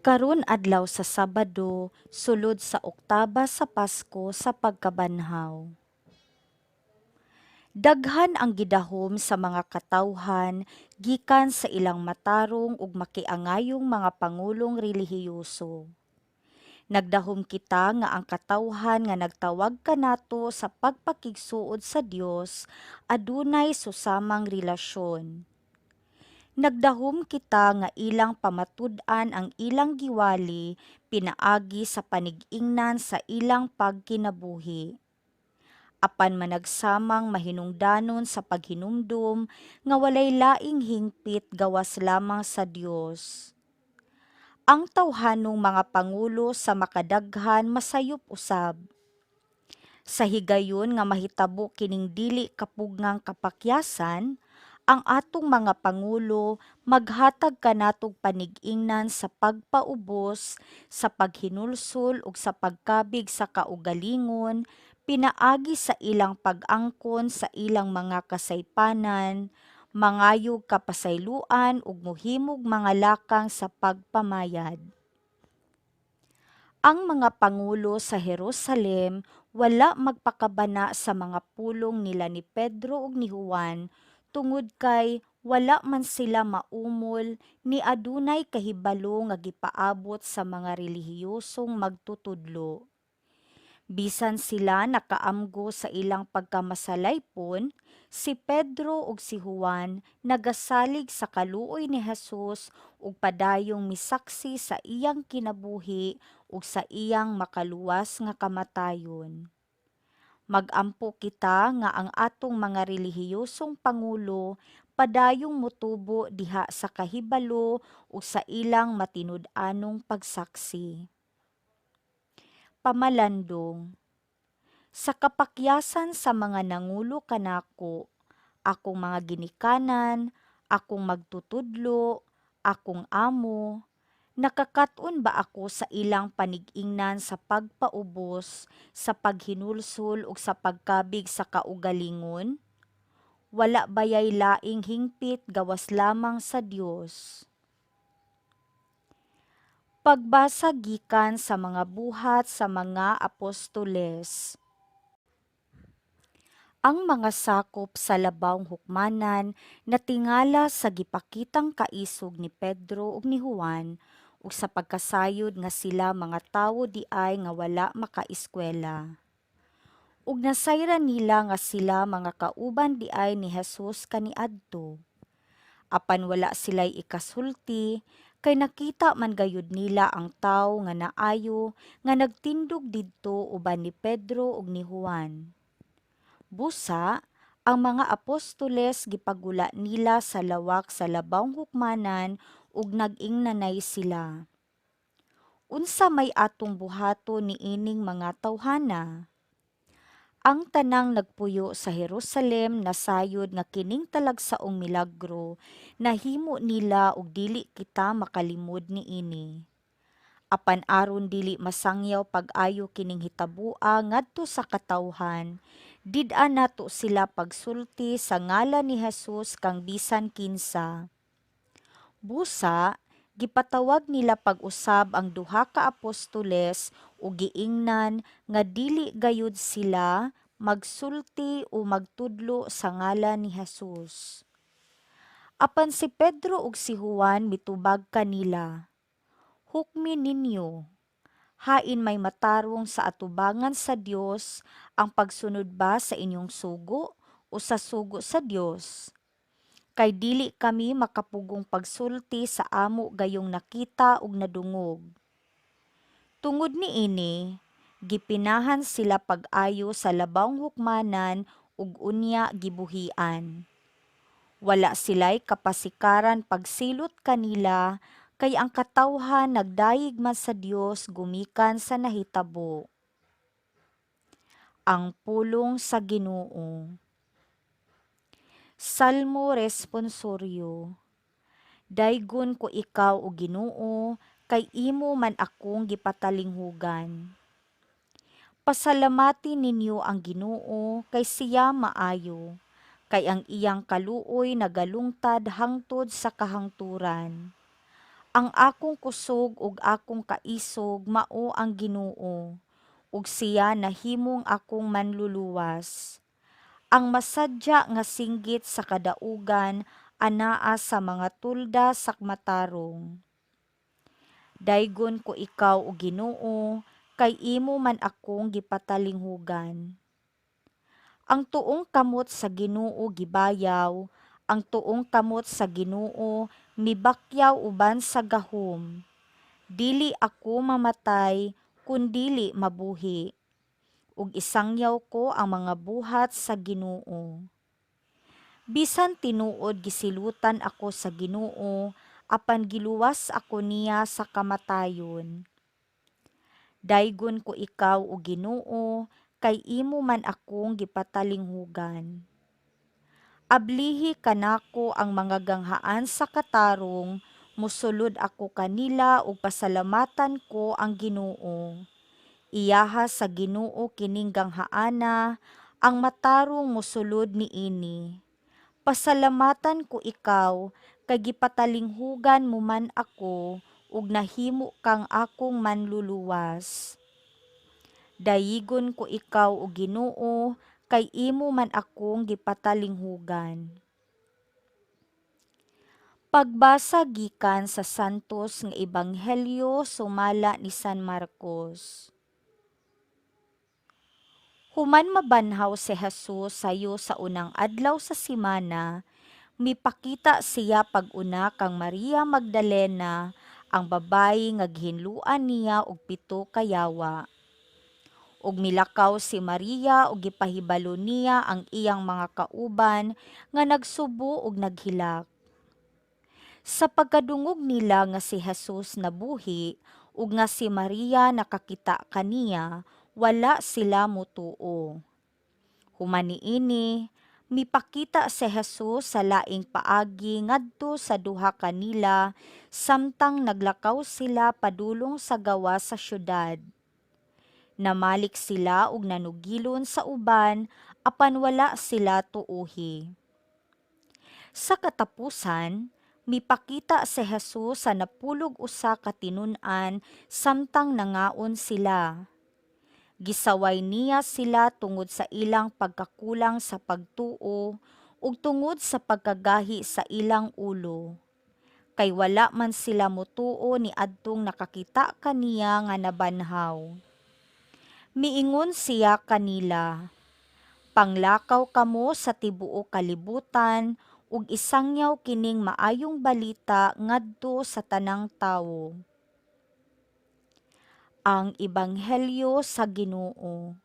Karon adlaw sa Sabado, sulod sa oktaba sa Pasko sa pagkabanhaw. Daghan ang gidahom sa mga katawhan gikan sa ilang matarong ug makiangayong mga pangulong relihiyoso. Nagdahom kita nga ang katawhan nga nagtawag kanato sa pagpakigsuod sa Dios adunay susamang relasyon. Nagdahom kita nga ilang pamatud-an ang ilang giwali pinaagi sa panig-ingnan sa ilang pagkinabuhi. Apan managsamang mahinungdanon sa paghinumdom nga walay laing hingpit gawas lamang sa Dios. Ang tawhanong mga pangulo sa makadaghan masayop usab. Sa higayon nga mahitabo kining dili kapugngang kapakyasan, ang atong mga pangulo maghatag kanatog panig-ingnan sa pagpaubos, sa paghinulsol ug sa pagkabig sa kaugalingon pinaagi sa ilang pag-angkon sa ilang mga kasaypanan, mangayog kapasayloan ug mohimog mga lakang sa pagpamayad. Ang mga pangulo sa Jerusalem wala magpakabana sa mga pulong nila ni Pedro ug ni Juan tungod kay wala man sila maumol ni adunay kahibalo nga gipaabot sa mga relihiyosong magtutudlo. Bisan sila nakaamgo sa ilang pagkamasalaypon, si Pedro ug si Juan nagasalig sa kaluoy ni Jesus ug padayong misaksi sa iyang kinabuhi ug sa iyang makaluwas nga kamatayon. Mag-ampo kita nga ang atong mga relihiyosong pangulo padayong motubo diha sa kahibalo ug sa ilang matinud-anong pagsaksi. Pamalandong. Sa kapakyasan sa mga nangulo kanako, akong mga ginikanan, akong magtutudlo, akong amo, nakakaton ba ako sa ilang panig-ingnan sa pagpaubos, sa paghinulsol ug sa pagkabig sa kaugalingon? Wala bayay laing hingpit gawas lamang sa Dios? Pagbasa gikan sa mga Buhat sa mga Apostoles. Ang mga sakop sa labawng hukmanan natingala sa gipakitang kaisog ni Pedro ug ni Juan ug sa pagkasayod nga sila mga tawo diay nga wala makaeskwela. Ug nasayran nila nga sila mga kauban diay ni Jesus kaniadto. Apan wala sila'y ikasulti kay nakita man gayud nila ang tawo nga naayo nga nagtindog didto uban ni Pedro ug ni Juan. Busa, ang mga apostoles gipagula nila sa lawak sa labawng hukmanan ug nag-ingnanay sila. "Unsa may atong buhaton niining mga tawhana? Ang tanang nagpuyo sa Jerusalem nasayod nga kining talagsaong milagro nahimo nila ug dili kita makalimod niini. Apan aron dili masangyaw pag-ayo kining hitaboa ngadto sa katawhan, did-a nato sila pagsulti sa ngalan ni Jesus kang bisan kinsa." Busa, gipatawag nila pag-usab ang duha ka apostoles ug giingnan nga dili gayud sila magsulti o magtudlo sa ngalan ni Jesus. Apan si Pedro ug si Juan mitubag kanila, "Hukmi ninyo, hain may matarong sa atubangan sa Dios, ang pagsunod ba sa inyong sugo o sa sugo sa Dios? Kay dili kami makapugong pagsulti sa amo gayong nakita ug nadungog." Tungod niini, gipinahan sila pag-ayo sa labawng hukmanan ug unya gibuhian. Wala sila'y kapasikaran pagsilot kanila kay ang katawhan nagdayeg man sa Dios gumikan sa nahitabo. Ang pulong sa Ginoo. Salmo Responsoryo. Daygon ko ikaw, o Ginoo, kay imo man akong gipatalinghugan. Pasalamati ninyo ang Ginoo kay siya maayo, kay ang iyang kaluoy nagalungtad hangtod sa kahangturan. Ang akong kusog ug akong kaisog mao ang Ginoo, ug siya nahimong akong manluluwas. Ang masadya nga singgit sa kadaugan anaa sa mga tolda sa matarong. Daygon ko ikaw, o Ginoo, kay imo man akong gipatalinghugan. Ang tuong kamot sa Ginoo gibayaw, ang tuong kamot sa Ginoo mibakyaw uban sa gahom. Dili ako mamatay, kun dili mabuhi, ug isangyaw ko ang mga buhat sa Ginoo. Bisan tinuod gisilutan ako sa Ginoo, apan giluwas ako niya sa kamatayon. Daygon ko ikaw, o Ginoo, kay imo man akong gipatalinghugan. Ablihi kanako ang mga ganghaan sa katarong, mosulod ako kanila ug pasalamatan ko ang Ginoo. Iyaha sa Ginoo kining ganghaana, ang matarong mosulod niini. Pasalamatan ko ikaw kay gipatalinghugan mo man ako ug nahimo kang akong manluluwas. Dayigon ko ikaw, o Ginoo, kay imo man akong gipatalinghugan. Pagbasa gikan sa Santos nga Ebanghelyo sumala ni San Marcos. Human mabanhaw si Jesus sayo sa unang adlaw sa semana, mipakita siya pag-una kang Maria Magdalena, ang babayi nga gihinloan niya og pito ka yawa. Ug milakaw si Maria ug gipahibalo niya ang iyang mga kauban nga nagsubo ug naghilak. Sa pagkadungog nila nga si Jesus nabuhi ug nga si Maria nakakita kaniya, wala sila motuo. Human niini, mipakita si Jesus sa laing paagi ngadto sa duha kanila samtang naglakaw sila padulong sa gawas sa syudad. Namalik sila ug nanugilon sa uban apan wala sila tuohi. Sa katapusan, mipakita si Jesus sa 11 ka tinun-an samtang nangaon sila. Gisaway niya sila tungod sa ilang pagkakulang sa pagtuo ug tungod sa pagkagahi sa ilang ulo. Kay wala man sila motuo niadtong nakakita kaniya nga nabanhaw. Miingon siya kanila, "Panglakaw kamo sa tibuok kalibutan ug isangyaw kining maayong balita ngadto sa tanang tawo." Ang Ebanghelyo sa Ginoo.